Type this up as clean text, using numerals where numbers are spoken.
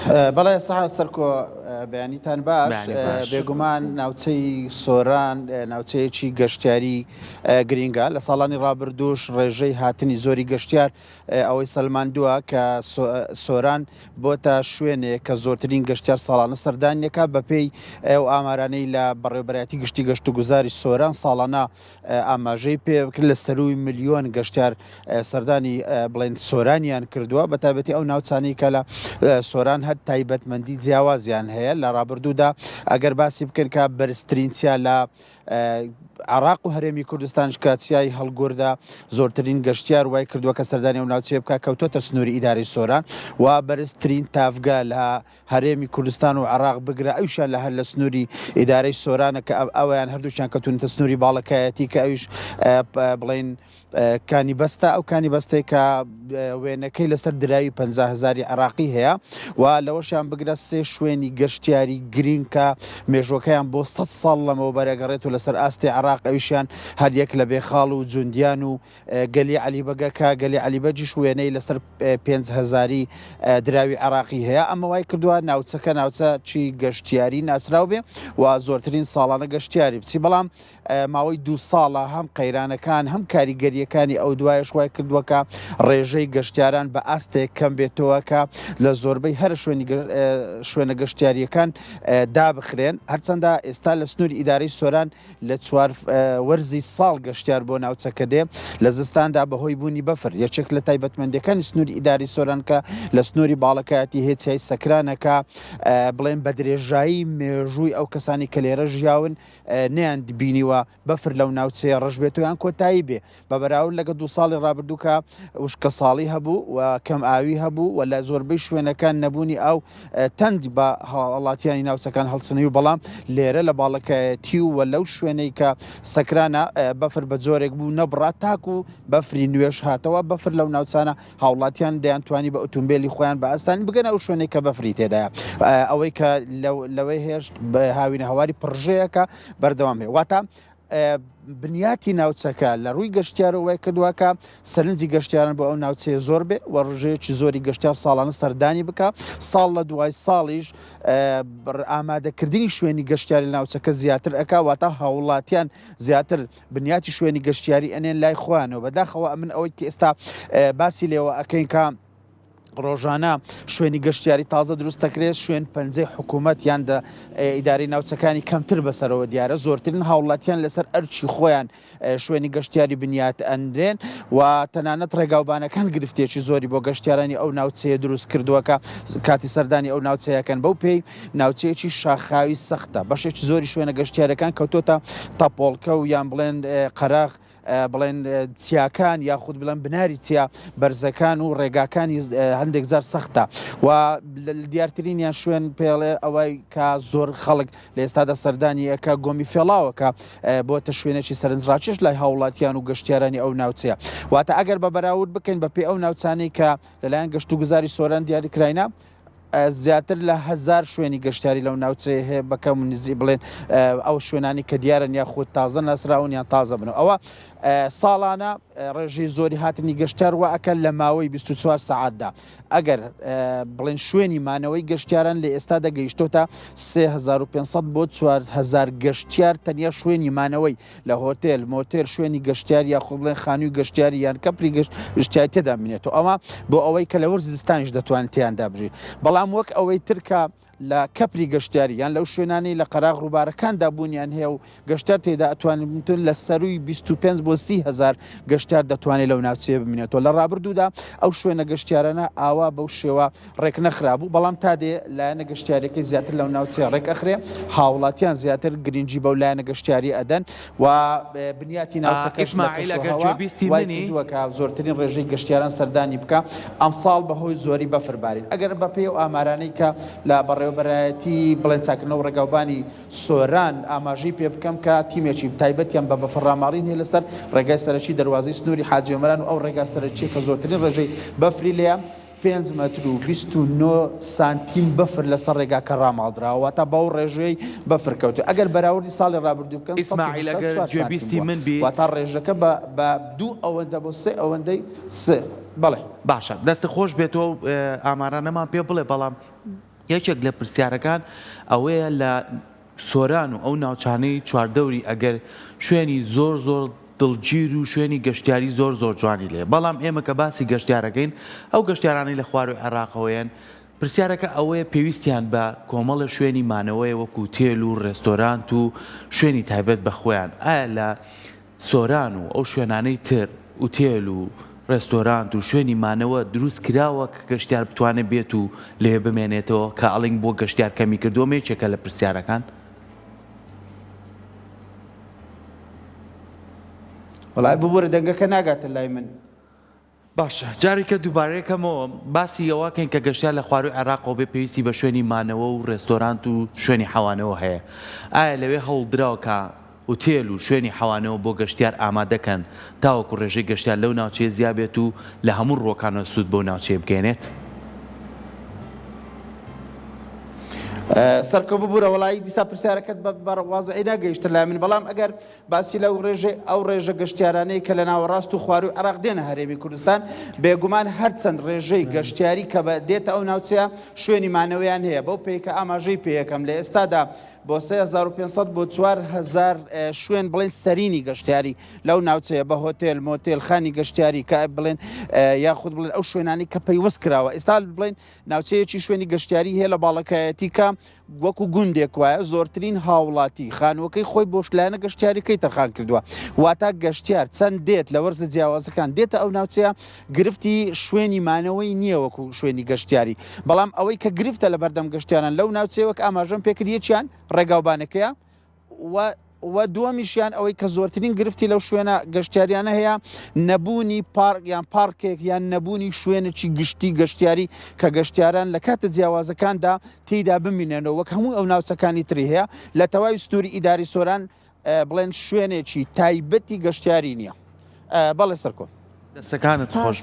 بەڵێ سەرکۆ بەیانیتان باش. بێگومان ناوچەی سۆران ناوچەیەکی گەشتیاری گرینگە لە ساڵانی ڕابردووش ڕێژەی هاتنی زۆری گەشتیار ئەوەی سەلماندووە کە سۆران بۆتە شوێنێک کە زۆرترین گەشتیار ساڵانە سەردانیەکە بەپێی ئەو ئامارانەی لە بەڕێوبەرایەتی گشتی گەشتوگوزاری سۆران ساڵانە ئاماژەی پێکرد لە سەرووی ملیۆن گەشتیار سەردانی بڵێن سۆرانیان کردووە بە تایبەتی ئەو ناوچانەی کە لە سۆران هەر تایبەتمەندی جیاوازیان هەیە لە ڕابردوودا ئەگەر باسی بکەن کە بەرزترین چیا لە عراق و هەرێمی کوردستانش کە چیای هەڵگوردە زۆرترین گەشتیار وای کردووە کە سەردانی ئەو ناوچەیە بکە کەوتۆتە سنووری ئیداری سۆران و بەرزترین تاڤگە لە هەرێمی کوردستان و عێراق بگرە ئەویشیان لە هەر لە سنووری ئیدارەی سۆرانە کە ئەویان هەردووکیان کەوتونەتە سنووری باڵەکایەتی کە ئەویش بڵین کانی بەستە ئەو کانی بەستەی کە وێنەکەی لەسەر دراوی 50 هزاری عراقی هەیە و لەوەشیان بگرە سێ شوێنی گەشتیاری گرینگ کە مێژوەکەیان بۆ 100 ساڵ لەمەوبەر ئەگەڕێت و لەسەر ئاستی عراق ئەویشیان هەریەک لە بێخاڵ و جوندیان و گەلی عەلی بەگە کە گەلی عەلی بەگیش وێنەی لەسەر پێنج هەزاری دراوی عێراقی هەیە، ئەمە وای کردووە ناوچەکە ناوچەکی گەشتیاری ناسراو بێ و زۆرترین ساڵانە گەشتیاری بچی، بەڵام ماوەی دوو ساڵە هەم قەیرانەکان هەم کاریگەرییەکانی ئەو دوایەش وای کردووە کە ڕێژەی گەشتیاران بە ئاستێک کەم بێتەوە کە لە زۆربەی هەرە شوێنی شوێنە گەشتیارییەکان دابخرێن، هەرچەندە ئێستا لە سنووری ئیدارەی سۆران لە چوار وەرزی ساڵ گەشتیار بۆ ناوچەکە دێ، لە زستاندا بەهۆی بوونی بەفر، یەکێک لە تایبەتمەندییەکانی سنووری ئیداری سۆران کە لە سنووری باڵەکایەتی هەیە چیای سەکرانە کە بڵێن بە درێژایی مێژووی ئەو کەسانی کە لێرە ژیاون نەیان بینیوە بەفر لەو ناوچەیە ڕەش بێت و یان کۆتایی بێ بە بەراورد لەگە دوو ساڵی ڕابردوو کە وشکەساڵی هەبوو و کەم ئاوی هەبوو و لە زۆربەی شوێنەکان نەبوونی ئاو تەند بە هاوڵاتیانی ناوچەکان هەڵچنی و بەڵام لێرە لە باڵەکایەتی و لەو شوێنەی کە سەکرانە بەفر بە جۆرێک بوو نەبڕا تاکو بەفری نوێش هاتەوە بەفر لەو ناوچانە هاوڵاتیان دەیانتوانی بە ئۆتۆمبێلی خۆیان بە ئاستانی بگەنە ئەو شوێنەی کە بەفری تێدایە ئەوەی کە لەوەی هێشت هاوینە هەواری پڕژەیەکە بەردەوام هەیە واتە بنیاتی ناوچەکە لە ڕووی گەشتیارەوە وای کردووە کە سەرنجی گەشتیاران بۆ ئەو ناوچەیە زۆر بێ و ڕژەیەکی زۆری گەشتیار ساڵانە سەردانی بکە ساڵ لە دوای ساڵیش ئامادەکردنی شوێنی گەشتیاری ناوچەکە زیاتر ئەک واتە هاوڵاتیان زیاتر بنیاتی شوێنی گەشتیاری ئەنێن لای خۆیانەوە بەداخەوە ئەمن ئەوەی کە ئێستا باسی لێوە ئەەکەین کە ڕۆژانە شوێنی گەشتیاری تازە دروست دەکرێت، شوێن پەنجەی حکوومەت یان دە ئیدارەی ناوچەکانی کەمتر بەسەرەوە دیارە، زۆرترین هاوڵاتیان لەسەر ئەرکی خۆیان شوێنی گەشتیاری بنیات ئەنرێن و تەنانەت ڕێگاوبانەکان گرفتێکی زۆری بۆ گەشتیارانی ئەو ناوچەیە دروست کردووە کە کاتی سەردانی ئەو ناوچەیەکەن بەو پێی ناوچەیەکی شاخاوی سەختە بەشێکی زۆری شوێنە گەشتیارەکان کەوتۆتە تەپۆڵکە و یان بڵێن قەراغ بڵێن چیاکان یاخود بڵێن بناری چیا بەرزەکان و ڕێگاکانی هەندێک جار سەختە و دیارترینیان شوێن پێڵێ ئەوەی کە زۆر خەڵک لە ئێستادا سەردانی ئەکا گۆمی فێڵاوەکە بۆتە شوێنێکی سەرنجڕاکێش لای هاوڵاتیان و گەشتیارانی ئەو ناوچەیە واتە ئەگەر بە بەراورد بکەین بە پێی ئەو ناوچانەی کە لەلایەن گەشتوگوزاری سۆران دیاریکراینە زیاتر لە هەزار شوێنی گەشتیاری لەو ناوچەیە هەیە بە کەم و نزیک بڵێن ئەو شوێنانی کە دیارن یاخود تازە ناسراون یان تازە بن ئەوە ساڵانە ڕێژەی زۆری هاتنی گەشتیار وا ئەکەن لە ماوەی 24 سەعاتدا ئەگەر بڵێن شوێنی مانەوەی گەشتیاران لە ئێستادا گەیشتۆتە 3500 بۆ 4000 گەشتیار تەنیا شوێنی مانەوەی لە هۆتێل، مۆتێل، شوێنی گەشتیاری یاخود بڵێن خانووی گەشتیاری یان کەپری گەشتیاری تێدا بمێنێتەوە ئەوە بۆ ئەوەی کە لە وەرزی زستانیش دەتوانن تێیاندا بژین بەڵام وەک ئەوەی تر کە لە کەپری گەشتیاری یان لەو شوێنانەی لە قەراغ ڕووبارەکاندا بوونیان هەیە و گەشتیار تێدا ئەتوانن بمتون لە سەرووی 25 بۆ 30 هەزار گەشتیار دەتوانێت لەو ناوچەیە بمێنێتەوە لە ڕابردوودا ئەو شوێنە گەشتیارانە ئاوا بەو شێوە ڕێکنەخرابوو، بەڵام تا دێ لایەنە گەشتیاریەکەی زیاتر لەو ناوچەیە ڕێکئەخرێ، هاوڵاتیان زیاتر گرنگی بەو لایەنە گەشتیاریە ئەدەن و بنیاتی ناوچەکەش لە ئیسماعیل ئەگەر کەشوهەوا گوێبیستی وای منی. کردووە کە زۆرترین ڕێژەی گەشتیاران سەردانی بکا، ئەمساڵ بەهۆی زۆری بەفر بارین ئەگەر بەپێی ئەو ئامارانەی کە لە بەڕێوەبەرایەتی بڵێن چاککردنەوە ڕێگاوبانی سۆران ئاماژەی پێ بکەم کە تیمێکی تایبەتیان بە بەفر ڕاماڵین هەیە لەسەر ڕێگای سەرەکی دەروازەی سنووری حاجی ئۆمەران و ئەو ڕێگا سەرەکیە کە زۆرترین ڕێژەی بەفری لێیە پێنج مەتر و 29 سانتیم بەفر لەسەر ڕێگاکە ڕاماڵدراوە، واتە بەو ڕێژەیەی بەفر کەوتووە. ئەگەر بەراوردی ساڵی ڕابردوو بکەن ئیسماعیل ئەگەر 184 سانتیم گوێبیستی بووە، من بیت. واتە ڕێژەکە بە بە دوو ئەوەندە بۆ سێ ئەوەندەی سێ بەڵێ. باشە دەستت خۆش بێت تۆ ئەو ئامارانەمان پێ بڵێ بەڵام. یەکێک لە پرسیارەکان ئەوەیە لە سۆران و ئەو ناوچانەی چواردەوری ئەگەر شوێنی زۆر زۆر دڵگیر و شوێنی گەشتیاری زۆر زۆر جوانی لێ بەڵام ئێمە کە باسی گەشتیارەکەین ئەو گەشتیارانەی لە خواروی عێراقەوەیەن پرسیارەکە ئەوەیە پێویستیان بە کۆمەڵە شوێنی مانەوەیە وەکو تێل و ڕێستۆرانت و شوێنی تایبەت بە خۆیان ئایا لە سۆران و ئەو شوێنانەی تر ئوتێل و ڕێستۆرانت و شوێنی مانەوە دروست کراوە کە گەشتیار بتوانێت بێت و لەوێ بمێنێتەوە کە ئەڵێن بۆ گەشتیار کەمی کردووە ئەمە یەکێکە لە پرسیارەکان. وەڵای ببورە دەنگەکە ناگاتە لای من. باشە جارێکە دووبارەی کەمەوە باسی ئەوە کەین کە گەشتیار لە خواروی عێراقەوە بێ پێویستی بە شوێنی مانەوە و ڕێستۆرانت و شوێنی حەوانەوە هەیە ئایا لەوێ هەوڵ دراوە کە ئوتێل و شوێنی حەوانەوە بۆ گەشتیار ئامادە کەن تاوەکو ڕێژەی گەشتیار لەو ناوچەیە زیا بێت و لە هەموو ڕووەکانەوە سوود بەو ناوچەیە بگەیەنێت؟ سەرکۆ ببورە وەڵایی دیسا پرسیارەکەت بە وازعی نەگەیشتە لای من بەڵام ئەگەر باسی لەو ڕێژەی ئەو ڕێژە گەشتیارانەی کە لە ناوەڕاست و خوارووی عێراق دێنە هەرێمی کوردستان، بێگومان هەرچەند ڕێژەی گەشتیاری کە بە دێتە ئەو ناوچەیە شوێنی مانەوەیان هەیە، بەو پێی کە ئاماژەی پێیەکەم لە ئێستادا بۆ 3500 بۆ 4000 شوێن بڵێن سەرینی گەشتیاری لەو ناوچەیە بە هۆتێل، مۆتێل، خانی گەشتیاری کە بڵێن یاخود بڵێن ئەو شوێنانی کە پەیوەست کراوە ئێستا بڵێن ناوچەیەکی شوێنی گەشتیاری هەیە لە باڵەکایەتی کە وەکو گوندێک وایە زۆرترین هاوڵاتی خانووەکەی خۆی بۆ لایەنە گەشتیاریەکەی تەرخان کردووە واتا گەشتیار چەند دێت لە وەرزە جیاوازەکان دێتە ئەو ناوچەیە گرفتی شوێنی مانەوەی نییە وەکو شوێنی گەشتیاری بەڵام ئەوەی کە گرفتە لە بەردەم گەشتیاران لەو ناوچەیە وەک ئاماژەم پێکرد یەکیان ڕێگاوبانەکەیە و و دووەمیشیان ئەوەی کە زۆرترین گرفتی لەو شوێنە گەشتیاریانە هەیە نەبوونی پارک یان پارکێک یان نەبوونی شوێنێکی گشتی گەشتیاری کە گەشتیاران لە کاتە جیاوازەکاندا تێیدا بمینێنەوە وەک هەموو ئەو ناوچەکانی تری هەیە لە تەواوی سنووری ئیداری سۆران بڵێن شوێنێکی تایبەتی گەشتیاری نییە. بەڵێ سەرکۆ. دەستەکانت خۆش.